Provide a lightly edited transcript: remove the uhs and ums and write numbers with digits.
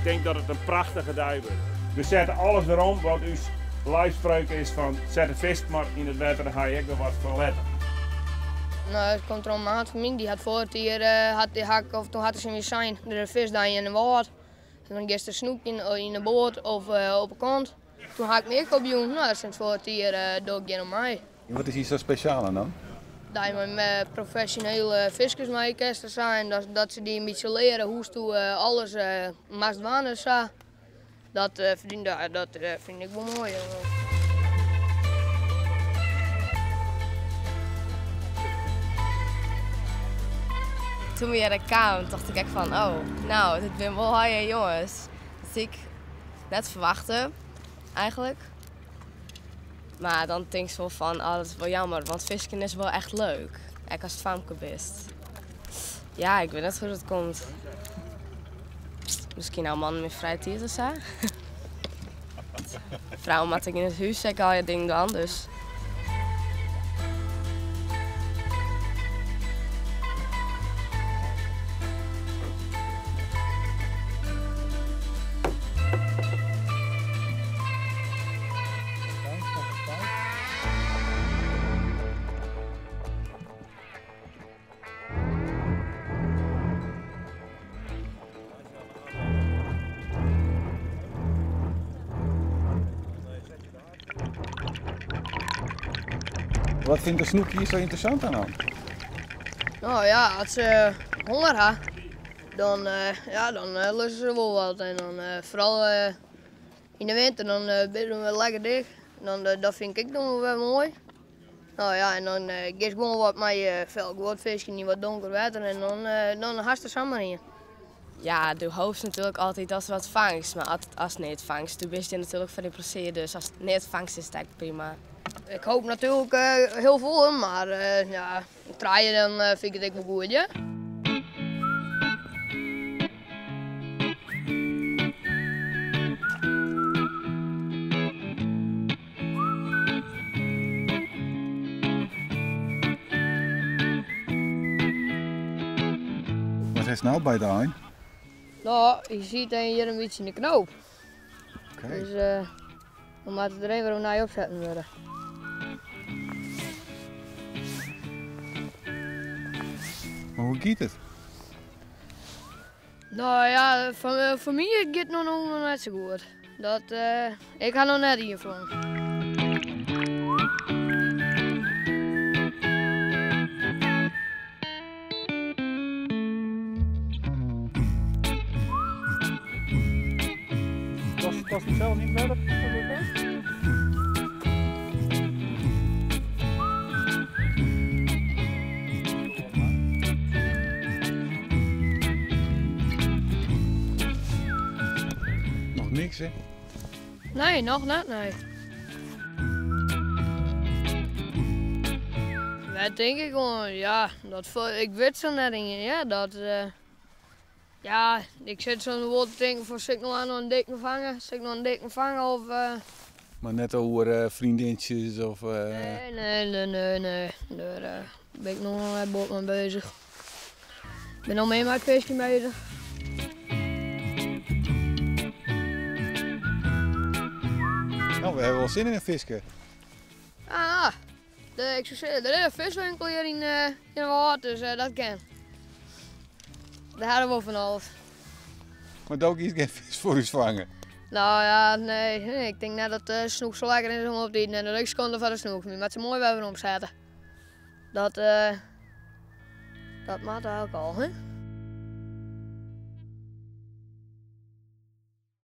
tink dat it in prachtige dei wurdt. We sette alles werom, want ús lijfspreuk is fan set de fisk mar yn it wetter, dan ha je ek wer wat foar letter. No, it komt troch in maat fan my, dy hat foarich jier hat dy hak of toen hat er tsjin my sein, der is in fiskdei yn de Wâld. En dan giest der snoekjen yn de boat of op 'e kant. Toen ha ik my ek opjûn, no, sinds foarich jier doch ik hjir oan mei. En wat is hjir sa spesjaal oan dan? Dat je mei profesjonele fiskers mei kinst en sa en dat se dy in bytsje leare hoe'tsto alles moatst dwaan en sa. Dat dat fyn ik wol moai. Toen we hjir kamen, tocht ik ek fan, oh, no, dit binne wol haie jonges. Dat hie ik net ferwachte, eigentlik. Mar dan tinkst wol fan, oh, dat is wol jammer, want fisken is wol echt leuk. Ek ast famke bist. Ja, ik wit net hoe't dat komt. Miskien hawwe mannen mear frije tiid of sa. Frouwen moatte ek yn it hús ek allegear dingen dwaan, dus. Wat fynt de snoek hjir sa ynteressant oan dan? No ja, as se honger ha, dan, ja, dan lusse se wol wat. En dan foaral yn de winter, dan binne se lekker dik. Dan, dat fyn ik ek dan wol wer moai. No ja, en dan giest gewoan wat mei fel guod fiskjen yn wat donker wetter en dan, dan hast der samar ien. Ja, do hopest natuerlik altyd datst wat fangst, mar ast neat fangst, do bist hjir natuerlik foar dyn plezier, dus ast neat fangst is it ek prima. Ik hoop natuerlik hiel folle, mar ja, trije dan fyn ik it ek wol goed, ja. Wat hast no by de ein? No, je siet hjir in bytsje yn de knoop. Oké. Dus we moatte der even opnij opsetten wurde. Mar hoe giet it? No ja, foar my giet it noch net sa goed. Dat, ik ha noch net ien fong. Kost it sels yn it wetter? Noch niks, hè? Nee, noch net, nee. Wêr tink ik oan? Ja, dat, ik wit sa net ien, ja. Dat, ja, ik sit soms wol te tinken fan sil ik no noch in dikken fange? Sil ik noch in dikken fange of... Mar net oer freondintsjes of... Nee, nee, nee, nee, nee. Dêr bin ik noch net bot mei beuzich. Ik bin no mear mei it fiskjen beuzich. No, we hawwe wol sin yn in fiske. Ah, de, ik soe sizze, der is in fiskwinkel hjir yn, yn de Wâld, dus dat kin. Dêr ha we wol fan alles. Mar do giest gjin fisk foar ús fange? No ja, nee. Ik tink net dat de snoek sa lekker is om op te iten en dat is ek skande foar de snoek. My moat se moai wer werom sette. Dat, dat moat eigentlik al, hè?